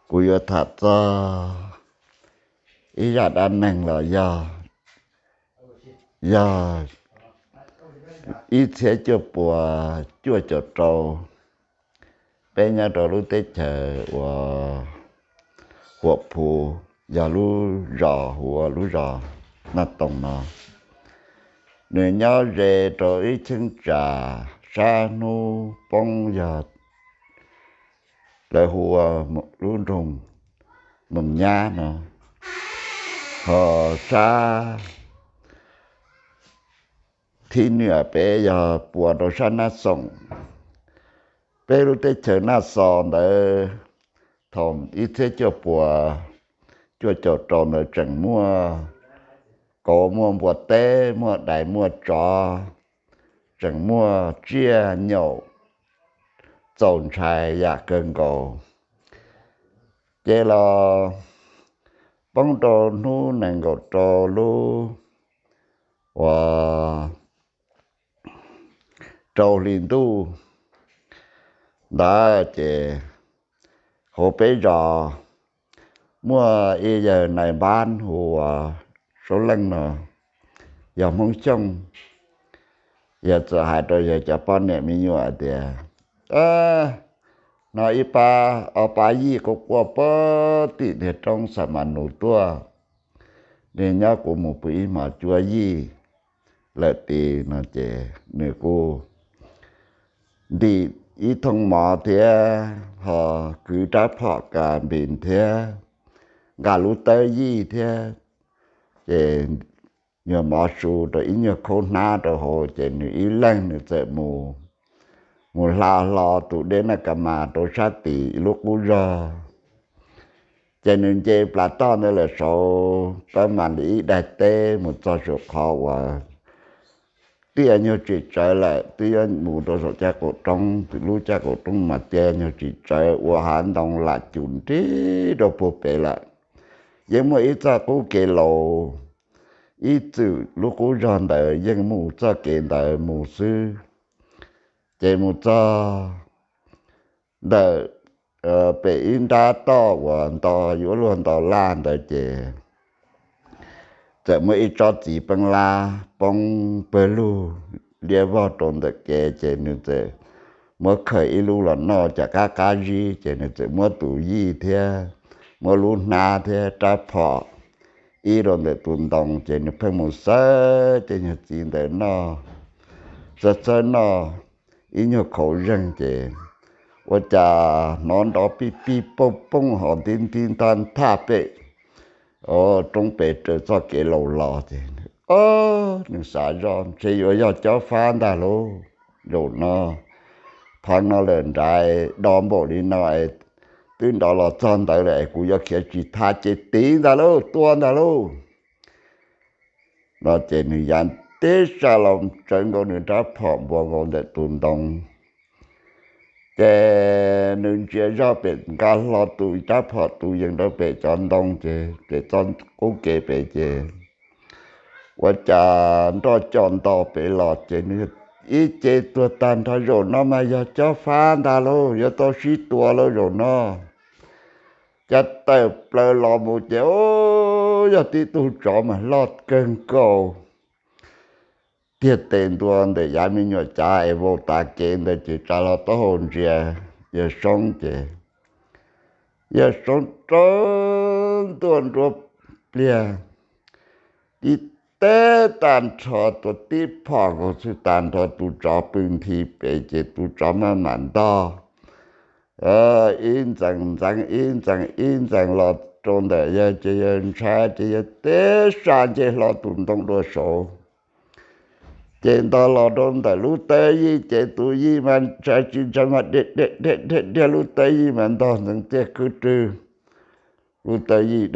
Kuv yuav tham txog ib zaj dab neeg los yog, yog ib txhiab cuaj puas cuaj caum rau, peb nyob rau lub teb chaws uas Huam Phu, yog lub zos hu ua lub zos Naj Toog no. Nws nyob ze rau ib cheeb tsam sab hnub poob yog lawv hu ua lub nroog Moos Nyab no, ho sab thib nwj pem yog puas rau sab Naj Xoom. Peb lub teb chaws Naj Xos ntawd thaum ib txhiab cuaj puas cuaj caum rau ntawd tseem muaj kauv, muaj npua teb, muaj dais, muaj tsov, tseem muaj tsiaj nyaum txaus ntshai yam kawg nkaus. Ces los poob rau hnub nees nkaum rau lub uas rau hli ntuj ntawd ces hauv peb zos muaj ib yawg nais npab hu ua Saub Leej no, yog Hmoob Xyooj. Yawg txawm hais rau yawg cov poj niam me nyuam tias, no ib pab ob pab yij quaj quaj puag tim niag roob Xam Mas Nus tuaj, nws nyob kuv mus pw ib hmos cuab yij lawm tid no ces nws kuj ntim ib thooj mov thiab ho kwv rab phom kas npis thiab nqa lub tawb yij thiab, ces nyuag mov su rau ib nyuag khaub hnab rau hauv ces nws ib leeg nws txawm mus, mus hla hlo tus dej Naj Kas Mas rau sab tim ib lub qub zog. Ces nws nce plas toj ntawd lawm saud pab mam li ib daig teb mus txog saum qhov uas twb yuav nyuag tsim tsawv lawm, twb yuav mus rau saum caj qaum roob, lub caj qaum roob mas cia nyuag tsim tsawv ua hav ntoo lam cum nrig rau puag pem lawm. Yeej muaj ib txoj qub kev laus, ib txwm lub qub zog ntawd yeej mus txoj kev ntawd mus xwb. Ces mus txog ntawm pem ib nrab toj uas nto yuav luag nto laj ntawd ces txawm muaj ib tsob txiv peeb lab poob pawg lug liab vog rau ntawm kev ces nws txawm muab khaws ib lub los noj cas qab qab zib ces nws txawm muab tus yij thiab muab lub hnab thiab rab phom ib rau ntawm tus ntoo ces nws pheej mus xawb ces nyuag txiv ntawd noj, txawb txawb noj ib nyuag khauv zeeg ces ua cas hnov nrov pij pij pooj pooj ho ntib ntib ntab nthaj pem roob pem raws txoj kev laus los ces, o, nws xav zoj ntshe yuav yog cob fab ntag lauj. Zaum no phav no lawm nrad do npaum li no es twb nrov los txog ntawd lawm es kuv yuav khiav tsis thaj ces tiv ntag lauj, tua ntag lauj. No ces nws yav teb sa los tsawv nkaus nws rab phom npua nkaus ntawm tus ntoo. Ces nws ntsia zoj pem nqa hlo tus rab phom tus yees rau pem cov ntoo ces pem txoj qub kev pem ces ua cas nroj coj nto pem los ces nws ib ce tuag tag nrho. Zaum no mas yog cob fab ntag lauj, yuav tau sib tua lauj zaum no. Cas tawm plaws los mus ces, o, yog tib tug tsov mas loj kawg nkaus tiag, tes ntua ntawm yav me nyuam cav es vau tas kev ntawd ces tsa hlo taub hau ntsia yawg Soob ces yawg Soob rau ntua nruab pliag, tib teb tag nrho, tua tib phom nkaus xwb tag nrho, tus tsov pw nthi pem ces tus tsov maj mam ntog ib ntxees ntxees ib ntxees ib ntxees los rau ntawm yawg ces yawg ntshai ces yawg teb sa nce hlo tus ntoo dua saud. Ces ntog los rau ntawm lub tawb yij ces tus yij mas ntshai tsis ntshai mas dhia dhia dhia dhia lub tawb yij mas ntog ntxeev tiaj khwb rwg lub tawb yij,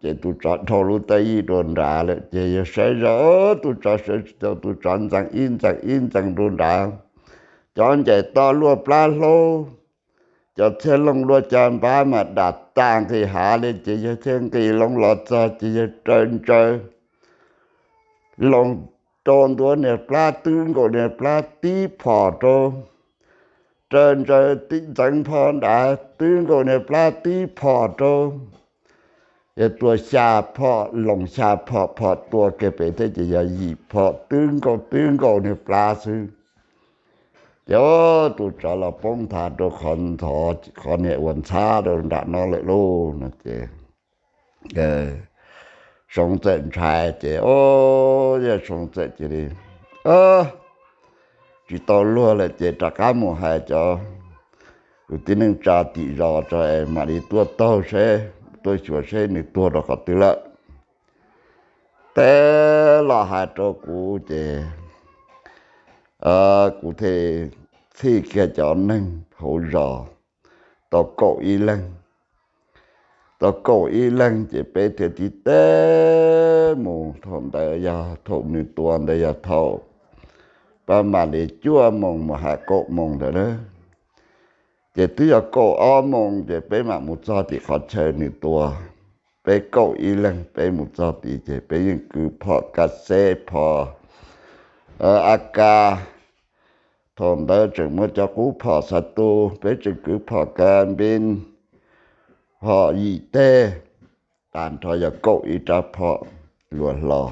ces tus tsov dhau lub tawb yij dua nrad lawm ces yawg saib zoj tus tsov sawv tsis tau, tus tsov ntxeev ib ntxees ib ntxees dua nrad. Cov ncaim toj luaj plab hlaub, cov txhiaj looj luaj caj npab mas dam tas nqis hav li ces yawg thiaj nqis loo los txog ces yawg raws ntsaws loo rau ntua niag plab twb nkaus niag plab tib phom rau raws ntsaws tib ntxeev phom nrad twb nkaus niag plab tib phom rau, yog tua xya phom, loos xya phom, phom tua kiag pem thiab ces yog yim phom twb nkaus twb nkaus niag plab xwb. Ces tus tsov los poob nthav rau qhov ntxhov, qhov niag uas ntxhab rau nram no lawm lauj no ces Soo txawm ntshai ces, o, yog Soo txawm cia li tsis tau luag lawm ces rov qab mus hais cov kwv tij neej tsa tim zos tso es mam li tuaj taug seb, tuaj xyuas seb nws tuag rau qhov twg lawm. Teb los hais rau kuv ces kuv thiaj txhij kiag cov neeg hauv zos tau kaum ib leeg. Tau kaum ib leeg ces peb thiaj tib teb mus. Thaum ntawd yog thaum nws tua ntawd yog thaum pab mam li cuaj moos mus hais kaum moos ntawd na. Ces twb yog kaum ob moos ces peb mam mus txog tim qhov chaw nws tua. Peb kaum ib leeg peb mus txog tid ces peb yeej kwv phom kas xeb, phom a kas. Thaum ntawd tseem muaj cov qub phom xa tu, peb tseem kwv phom kas npib, phom yim teg, tag nrho yog kaum ib rab phom luas hlo.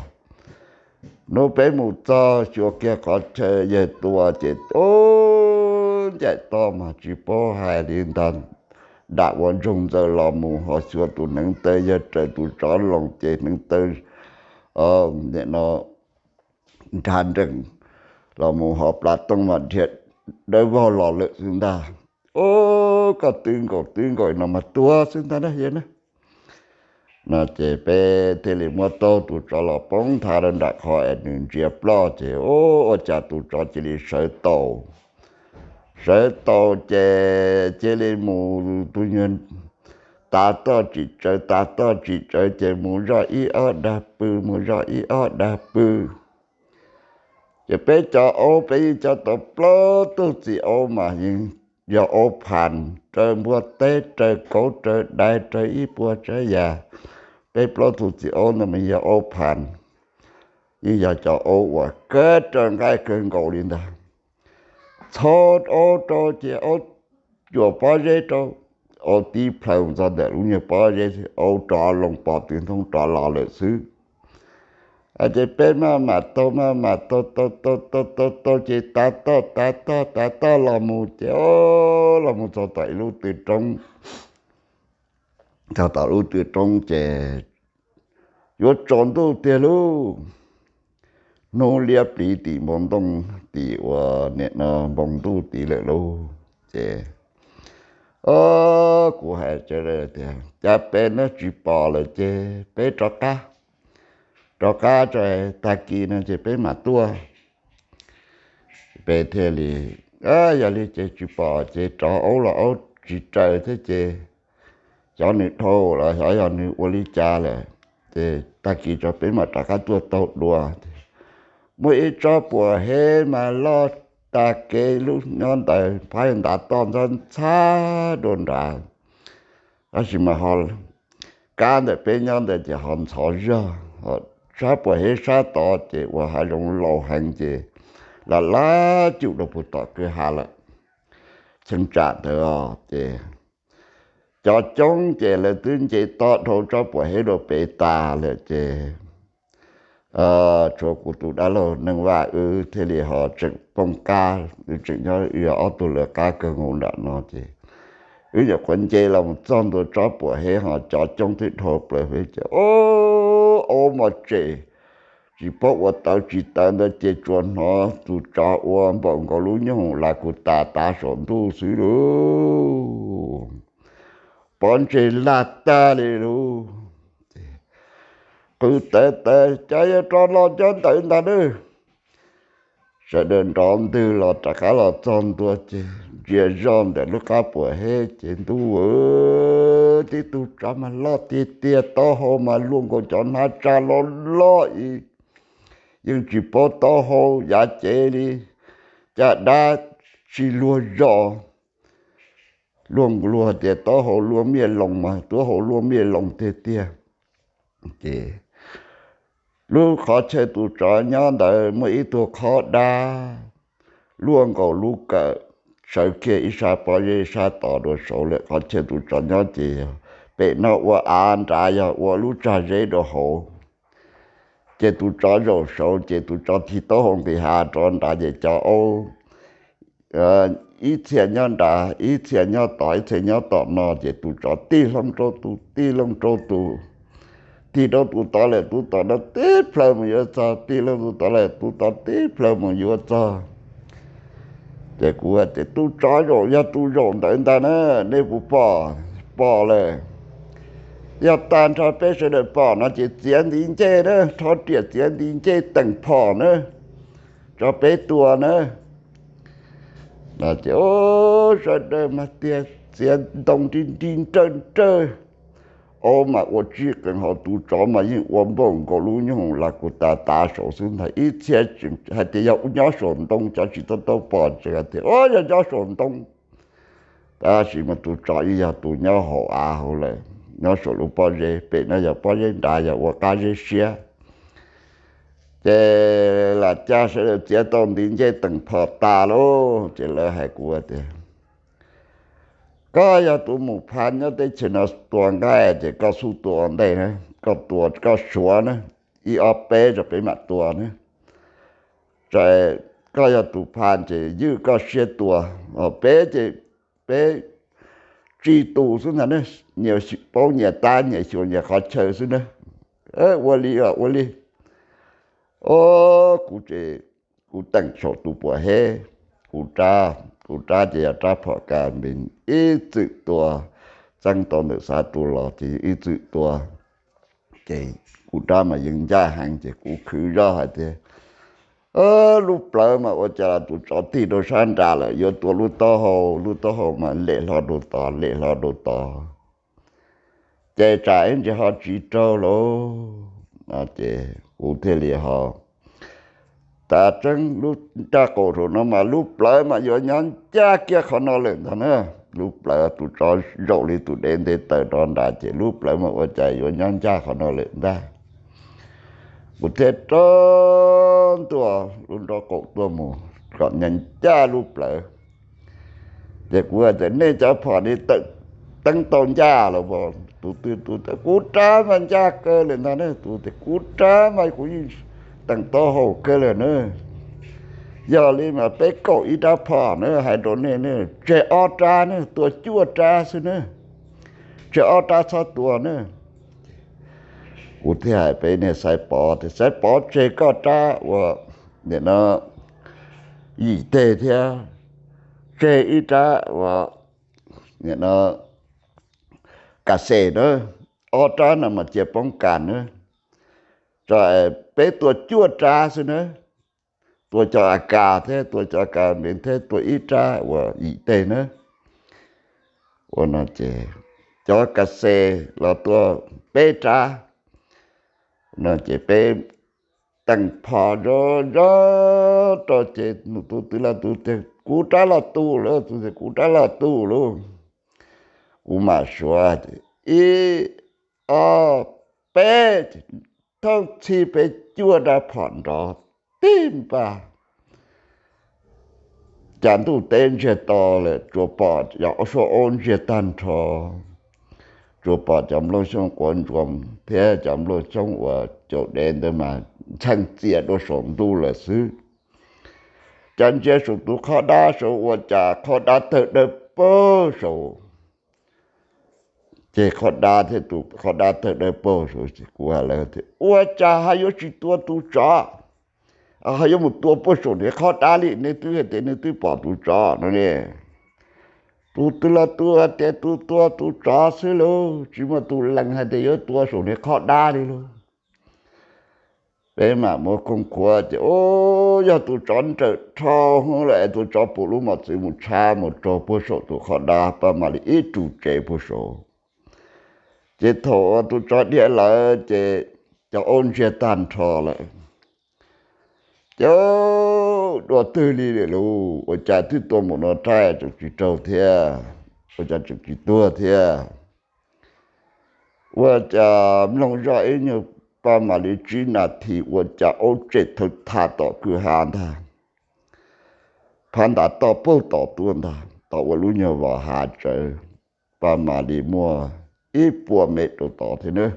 Hnub peb mus txog xyuas kiag qhov chaw yawg tua ces, ub, ncaim toj mas tsis paub hais li ntag. Dam ua ntsoog ntxaws los mus ho xyuas tus hneev taw yawg raws tus tsov loos ces hneev taw no nrhav nrees los mus ho plas tooj mas dhia dawb vog los lawm xwb ntag. Ub, koj twb nkaus twb nkaus no mas tuag xwb ntag na yawg na. No ces peb thiaj li muab taug tus tsov los poob nthav rau nram qhov es nws ntsia ploj ces, ub, ua cas tus tsov cia li sawv tau. Sawv tau ces cia li mus tus nyuag tav toj tsim tsawv, tav toj tsim tsawv ces mus zoj ib ob dag pw, mus zoj ib ob dag pw. Ces peb cov aub, peb yeej coj tau plaub tug txiv aub mas yeej yog aub phav, raws npua teb, raws kauv, raws dais, raws ib puas tsav yam. Peb plaub tug txiv aub ntawd mas yog aub phav, yeej yog cov aub uas kawg raws nqaij kawg nkaus li ntag. Txhob aub rau ces aub cuam pob zeb rau, aub tib plhaw txog ntawm lub nyuag pob zeb, aub rov loo pov tw ntoob rov los lawm xwb. Ces peb maj mam taug, maj mam taug taug taug taug taug taug ces tav toj tav toj tav toj los mus ces, o, los mus txog tom ib lub tw roob. Txog tom lub tw roob ces yuav tsaus ntuj tiag lauj. Hnub liab pliv tim npoo ntooj, tim uas nim no npoo ntuj tid lawm lauj. Ces, o, kuv hais tias cas peb neb tsis pom lawm ces peb rov qab, rov qab tso, tag kis no ces peb mam tuaj. Peb thiaj li, yog li ces tsis pom ces rov aub los aub tsis raws thiab ces xyov nws dhau los xyov yog nws ua li cas lawm, ces tag kis tso peb mam rov qab tuaj taug dua. Muaj ib tsob puam heb mas loj tag kev lub nyob ntawd, phab ntav toj ntxhab ntxhab dua nrad, tab sis mas ho kab ntawm peb nyob ntawd ces ho ntxhov zog, tsob puam heb sab tod ces ua hav zoov laus heev ces laj laj cum rau puag tom kwj ha lawm. Cheeb tsam ntawd ces cov coob ces lawv twb nce toj dhau tsob puam heb rau pem tas lawm ces tshuav kuv tus dab laug Neej Vaj wb thiaj li ho tseem poob qab, wb tseem nyob wb yog ob tug lawv qab kawg nkaus nram no ces wb nyuam qhuav nce los mus txog ntua tsob puam heb ho cov coob twb dhau plaws peb ces, o, aub mos tsem, tsis paub ua tawv tsis tawv ntawd ces tsuas hnov tus tsov ua npaum nkaus lub nyooj las kuv tas tav saum ntuj xwb lauj. Pov ntseg laj tag li lauj. Qw tawv tawv, cas yuav rov los nco ntawd ntag na. Sawv daws nrov ntwg los rov qab los txog ntua ces ntsia zoj ntawm lub qab puam heb ces ntuj, tib tug tsov mas loj tiag tiag, taub hau mas luaj nkaus cov hnab tsaj loj loj ib, yeej tsis paub taub hau yav cev li, caj dab tsis luag zos, luaj luag tias taub hau luaj miaj loos mas taub hau luaj miaj loos tiag tiag. Ces lub qhov chaw tus tsov nyob ntawd muaj ib tug qhov dab luaj nkaus lub kawm, sawv kiag ib sab pob zeb sab tod dua saud lawm. Qhov chaw tus tsov nyob ces yog pem no ua av, nrad yog ua lub tsag zeb dua hauv. Ces tus tsov zaum saud ces tus tsov thim taub hau nqis hav rov nrad ces cov aub ib txhia nyob nrad, ib txhia nyob tod, ib txhia nyob tom no, ces tus tsov tig hlo rau tus, tig hlo rau tus, tig rau tus tod lawm tus tom no tib plhaw mus yuav txog, tig hlo tus tod lawm tus tod tib plhaw mus yuav txog. Ces kuv tias, tus tsov zaum yog tus zaum ntawd ntag na, nej puas pom? Pom lawm. Yog tag nrho peb sawv daws pom no ces txiav ntiv ncej na, rho riam txiav ntiv ncej teem phom na, tso peb tua na. Ces sawv daws mas tias txiav ntoo nti nti nrawj nrawj, aub mas ua tsib qees, ho tus tsov mas yeej ua npaum nkaus lub nyuj las kus tas tav saud xwb ntag. Ib txhia hais tias yog nyob saum ntoo, cov tsis tau tau pom ces tias, o, yog nyob saum ntoo. Tab sis mas tus tsov yeej yog tus nyob hauv av hauv lawm, nyob saum lub pob zeb. Pem no yog pob zeb, nrad yog ua qab zeb siab. Ces lam caj sawv daws txiav tau ntiv ncej teem phom tas lauj, ces lawv hais kuv tias, koj yog tus mus pha nyob teb chaws no tua nqaij ces koj xub tua ua ntej na, koj tua koj suav na, ib ob peb rau peb mam tua na. Koj yog tus pha ces ywj koj siab tua, peb ces peb tsib tus xwb ntag ne, nyias paub nyias tab nyias xyuas nyias qhov chaw xwb na. Ua li os, ua li. O, kuv ces kuv teem saum tus puam heb, kuv rab, kuv rab ces yog rab phom kas npes, ib txwm tua, txeeb tau ntawm xav tus los ces ib txwm tua. Ces kuv rab mas yeej ncaj heev ces kuv khwv zoj hais tias, lub plawv mas ua cas los tus tsov tig rau sab nrad lawm, yuav tua lub taub hau, lub taub hau mas lem hlo rau tod, lem hlo rau tod. Ces tsam ib ntsis ho tsis raug lauj. Ces kuv thiaj li ho, tav tseeb lub raj qaum saum no mas lub plawv mas yuav nyob ncaj kiag qhov no lawm ntag na. Lub plawv tus tsov zaum li tus dev nte taws rov nrad ces lub plawv mas ua cas yuav nyob ncaj qhov no lawm ntag. Kuv thiaj rov ntua lub nraub qaum tuaj mus kom nyob ncaj lub plawv. Ces kuv tias, nej cov phom ne, teeb tau ncaj los? Tus twg? Tus tias, kuv rab mas ncaj kawg lawm ntag ne. Tus tias, kuv rab mas kuv yeej teem taub hau kawg lawm na. Yog li mas peb kaum ib rab phom na, hais rau nej ne, tseg ob rab ne, tua cuaj rab xwb na, tseg ob rab txhob tua na. Kuv thiaj hais peb niag Xaiv Pov tias, Xaiv Pov, tseg koj rab uas nim no yim teg thiab tseg ib rab uas nim no kas xes na, ob rab no mas cia poob kas na, peb tua cuaj rab xwb na, tua cov a kas thiab tua cov kas npes thiab tua ib rab uas yim teg na. Ua no ces cov kas xes los tua peb rab. No ces peb teem phom zov zov rau ces tus twg los tus tias, kuv rab los tu lauj, tus tias, kuv rab los tu lauj. Kuv mam suav, ib, ob, peb, thooj txhij peb cuaj rab phom nrov tib npaj. Cas ntuj teb ntsiag to lawm, tsuas pom cov suab aub ntsiag tag nrho, tsuas pom cov nplooj xyoob quav ntsuas thiab cov nplooj xyoob uas caum dev ntawd mas ntxheej txias dua saum ntuj lawm xwb. Cas ntsia saum tus qhov dab saud ua cas qhov dab tawg dawb paug saud. Ces qhov dab thiab tus qhov dab tawg dawb paug saud ces kuv hais lawv tias, ua cas ho yuav tsis tua tus tsov, ho yuav mus tua puag saum niag qhov dab li? Nej twb hais tias nej twb pom tus tsov no ne. Tus twg los tus hais tias tus tua tus tsov xwb lauj, tsis muaj tus lees hais tias yuav tua saum niag qhov dab li lauj. Peb mam muab koom khuav ces, o, yog tus tsov nrawm dhau hwv lawm es tus tsov puv lub mos txwv mus tshab mus raug puag saum tus qhov dab, pab mam li ib ru tsev puag saud. Ces thaum uas tus tsov dhia lawm ces cov aub ntsiag tag nrho lawm. Ces dua twg li lawm lauj, ua cas twb tua mus no rab tseem tsis raug thiab, ua cas tseem tsis tuag thiab. Ua cas mloog zoj ib nyuag pab mam li tsib nas this ua cas aub tsem thawv tha tom kwj ha ntag. phab ntav toj puag tom tuaj ntag, tom uas lub nyuag vos hav tsawv, pab mam li muaj ib puas mev rau tod thiab na.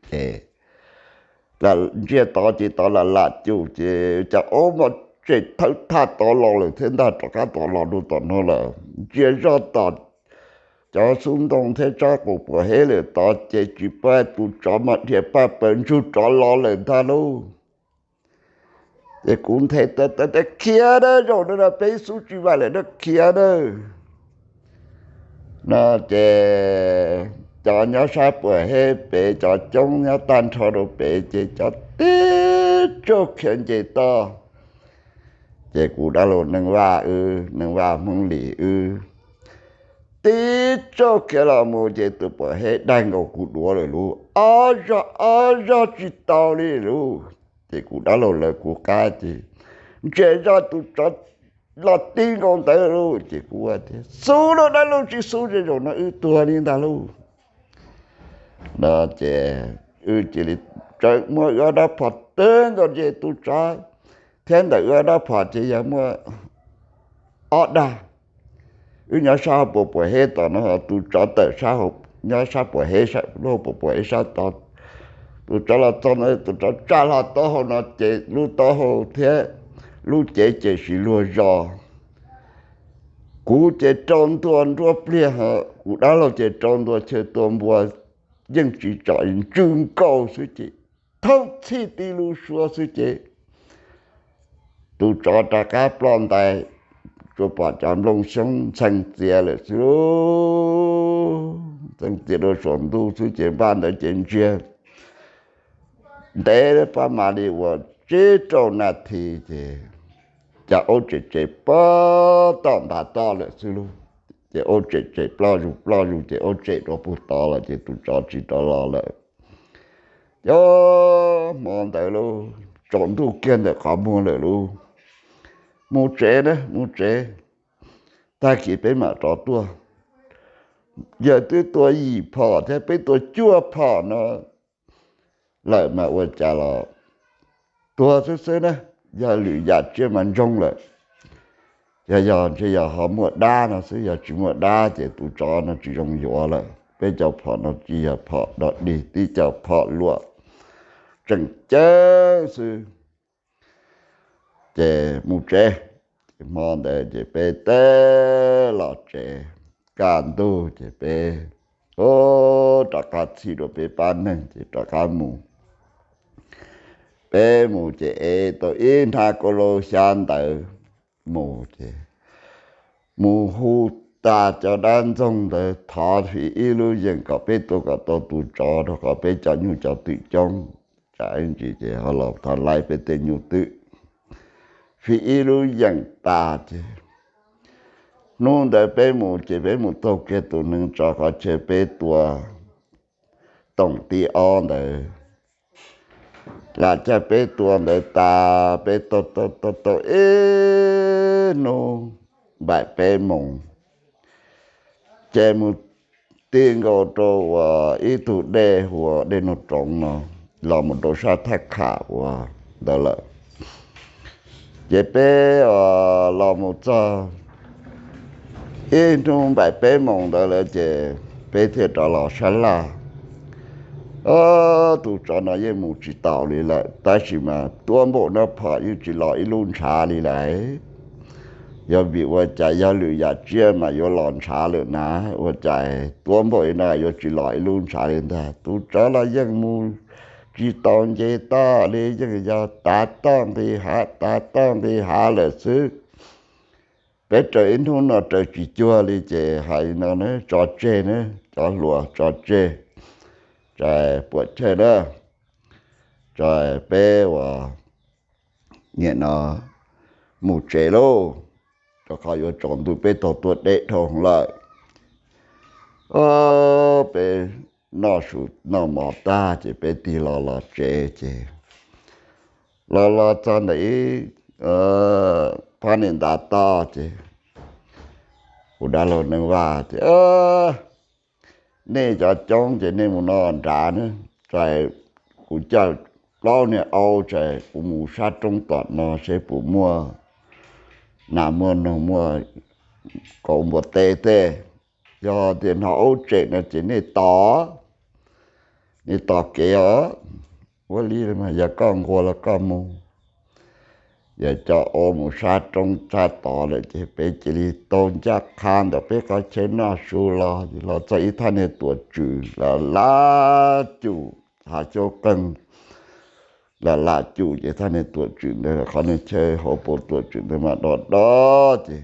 Ces ntsia tod ces tod lam lam cum ces cas ob muaj tsem thawb thaj tod los lawm thiab ntag, rov qab tod los rau tom no lawm. Ntsia zoj tom cov xub ntoo thiab tsob quas puam heb lawm tod ces tsis pab tus tsov mas dhia paj paws ntsug rov los lawm ntag lauj. Ces kuv nthe ta ta ta khiav dab zaum no peb xub tsis vam lawm dab khiav dab. No ces cov nyob sab puam heb pem, cov coob nyob tag nrho rau pem ces cov tib tsuj khiav nce toj. Ces kuv dab laug Neej Vaj wb, Neej Vaj Hmoob Lis wb, tib tsuj khiav los mus ces tus puam heb daig nkaus kuv duav lawm lauj, ob zog ob zog tsis tau li lauj. Ces kuv dab laug lawv kuv qab ces ntsia zoj tus tsov los ti nkaus ntawd lauj, ces kuv tias xub lauj dab laug, tsis xub ces zaum no wb tuag li ntag lauj. No ces wb cia li tseem muab wb ob rab phom twb nkaus ces tus tsov thiab ntawm wb ob rab phom ces yog muaj ob dag. Wb nyob sab puam puam heb tom no, tus tsov tawm nyob sab puam heb, lub puam puam heb sab tod. Tus tsov los txog no, tus tsov tsa hlo taub hau no ces lub taub hau thiab lub cev ces siv luag zos. Kuv ces rau ntua nruab pliag, kuv dab laug ces rau ntua chaw tua npua, yeej tsis tsom, ntsws nkaus xwb ces thoob txhij tib lub suab xwb ces tus tsov rov qab ploj ntais, tsuas pom cov nplooj xyoob ntxhee txias lawm xwb lauj. Ntxhee txias rau saum ntuj xwb ces npaj ntawd ces ntsiag ntev pab mam li uas tsib rau nas this ces cas aub tsem tsem pab tom ntav toj lawm xwb lauj. Ces aub tsem tsem ploj zus ploj zus ces aub tsem rau puag tod lawm ces tus tsov tsis rov los lawm. Ces hmo ntawd lauj, tsaus ntuj kiag ntawm qhov muag lawm lauj, mus tsev na, mus tsev, tag kis peb mam rov tuaj. Yawg twb tua yim phom thiab peb tua cuaj phom no lawm mas ua cas los tuag xwb xwb na, yog lwm yam tsiaj mas ntsoog lawm. Yog yog ntshe yog ho muaj dab no xwb, yog tsis muaj dab ces tus tsov no tsis zoo yuav lawm. Peb cov phom no tsis yog phom dog dig, tib cov phom luam tseem ceeb xwb. Ces mus tsev, ces hmo ntawd ces peb teb los tsev, kaj ntug ces peb, o, rov qab txhij rau peb pab neeg ces rov qab mus. Peb mus ces ev tau ib hnab kauj laub xyab ntawv mus ces mus hu tas cov dab ntxoog ntawd thov fim ib lub yeem kom peb tua kom tau tus tsov rau kom peb cov nyuj cov twm coob. Tsam ib ntsis ces ho los thov laib peb tej nyuj twm. Fim ib lub yeem tas ces hnub ntawd peb mus ces peb mus taug kiag tus neeg tsov qhov chaw peb tua toom tib ob ntawd. Lam caj peb tua ntawd tas peb taug taug taug taug ib hnub npaim peb moos ces mus ti nkaus rau uas ib tug dej hu ua dej Nuj Roov no, los mus rau sab thaj kham uas ntawd lawm. Ces peb los mus txog ib hnub npaim peb moos ntawd lawm ces peb thiaj rov los sab laj. Tus tsov no yeej mus tsis taus li lawm, tab sis mas tua npaum no phom yeej tsis los ib lub ntshav li lawm. Yog vim ua cas, yog lwm yam tsiaj mas yuav los ntshav lawm na, ua cas tua npaum li no yuav tsis los ib lub ntshav li ntag. Tus tsov los yeej mus tsis tau nce toj li, yeej yog tav toj nqis hav tav toj nqis hav lawm xwb. Peb raws ib hnub no raws tsis cuag li ces hais li no na, tso tseg na, cov hluas tso tseg, tsis puam chawj na, tso peb uas nim no mus tsev lauj, rau qhov yuav tsaus ntuj peb taug tuaj deb dhau lawm. Peb noj su noj mov tag ces peb tig los los tsev ces los los txog ntawm ib phab niam ntav toj ces kuv dab laug Neej Vaj tias, nej cov coob ces nej mus noj nrad na, txais kuv coj plaub niag aub txais kuv mus sab roob tom no seb puas muaj nas muaj noog muaj kauv npua teb tej. Yog tias hnov aub tsem no ces nej tos, nej tos kev os. Ua li mas yog koj nquag los koj mus. Yog cov aub mus sab roob sab tod lawm ces peb cia li taug ncaj qha ntawm peb qhov chaw noj su los, los txog ib thaj niag tuam tswm lam lam cum, hav xyoob qeeg lam lam cum ces thaj niag tuam tswm ntawd, qhov niag chaw hauv paus tuam tswm ntawd mas do do ces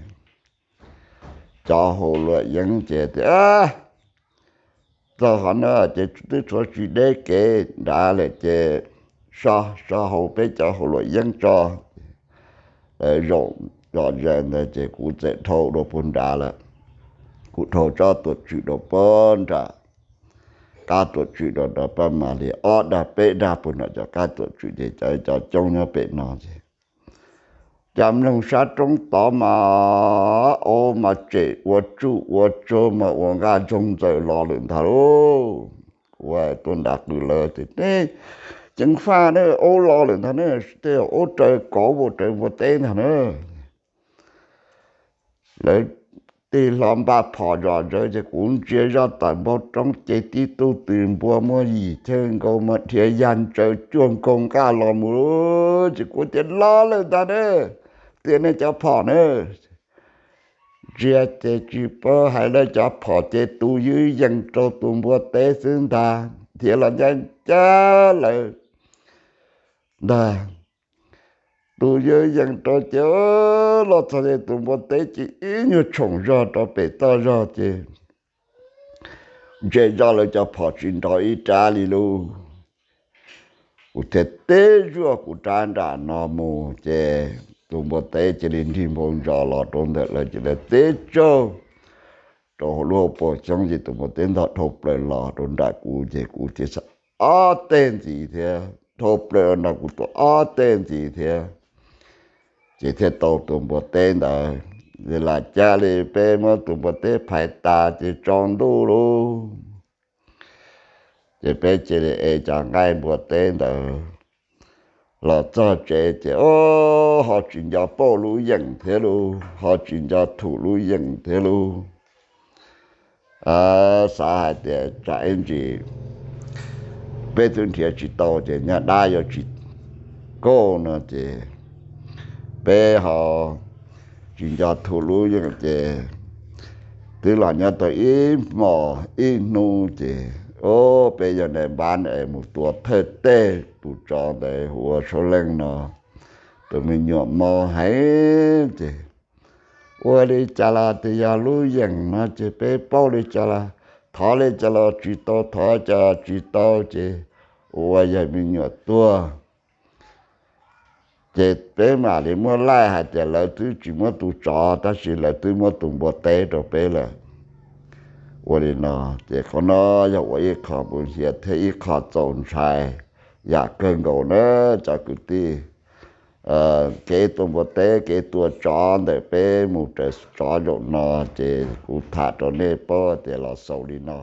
cov haus luam yeeb ces tias, txog qhov no ces twb tshuav tsis deb kev nrad lawm ces so, so hauv peb cov haus luam yeeb tso. Lawv zaum zom zaws ntawd ces kuv txawm dhau rau puag nrad lawm. Kuv dhau tsob tuam tswm rau puag nram qab tuam tswm rau nram pab mam li ob dag peb dag puag nram cov qab tuam tswm ces cov, cov coob nyob pem no ces cas mloog sab roob tod mas aub mas tsem ua tsuj ua tsuag mas ua nqaj ntsoog ntxaws los lawm ntag lauj. Kuv tuaj nram qws lawv tias, nej ceev faj na, aub los lawm ntag na, tej aub raws kauv ua raws npua teb ntag na. Lawv tig hlo npaj phom zom zaws ces kuv ntsia zoj tawm npoo roob ces tib tug twm npua muaj yim chaw nkaus mas dhia yag ntsaws cuag nkaus nqaj los mus ces kuv tias, los lawm ntag na, tias nej cov phom na. Ntsia ces tsis paub hais lawv cov phom ces tus ywj yees rau tus npua teb xwb ntag, dhia los ncaj ncaj lawm ntag. Tus ywj yees rau ces los txog ces tus npua teb ces ib nyuag tshoom zog rau pem toj zog ces ntsia zoj lawv cov phom tsis nrov ib rab li lauj. Kuv thiaj teb zuaj kuv rab nram no mus ces tus npua teb cia li nrig npoo ntsos los rau ntawm lawv ces lawv teb tsaug rau hauv lub hauv paus xyoob ces tus npua teb ntog dhau plaws los rau nram kuv ces kuv thiaj xa ob teg ntxiv thiab, dhau plaws los nrog kuv tua ob teg ntxiv thiab. Ces thiaj tau tus npua teb ntawd. Ces lam cas li peb muab tus npua teb phais tas ces tsaus ntuj lauj. Ces peb cia li ev cov nqaij npua teb ntawd los txog tsev ces, o, ho tsis nco pauj lub yeem thiab lauj, ho tsis nco thum lub yeem thiab lauj. Xav hais tias tsam ib ntsis peb twb nrhiav tsis tau ces nyaj dab yuav tsis kauj no ces peb ho tsis nco thum lub yeem ces twb los nyob tau ib hmos ib hnub ces, o, peb yog nais npab es mus tua thawj teg tus tsov ntawd hu ua Suab Leej no, tus me nyuam mob heev ces ua li cas los twb yog lub yeem no ces peb paub li cas los thov li cas los tsis tau, thov cas tsis tau ces ua yog me nyuam tuag. Ces peb mam li muab laij hais tias lawv twb tsis muab tus tsov tab sis lawv twb muab tus npua teb rau peb lawm. Ua li no ces qhov no yog ua ib qho mus hiam thiab ib qho txaus ntshai yam kawg nkaus na cov kwv tij. Kev tua npua teb, kev tua tsov ntawm peb mus raws tsov zaum no ces kuv tham rau nej paub tias los xaus li no.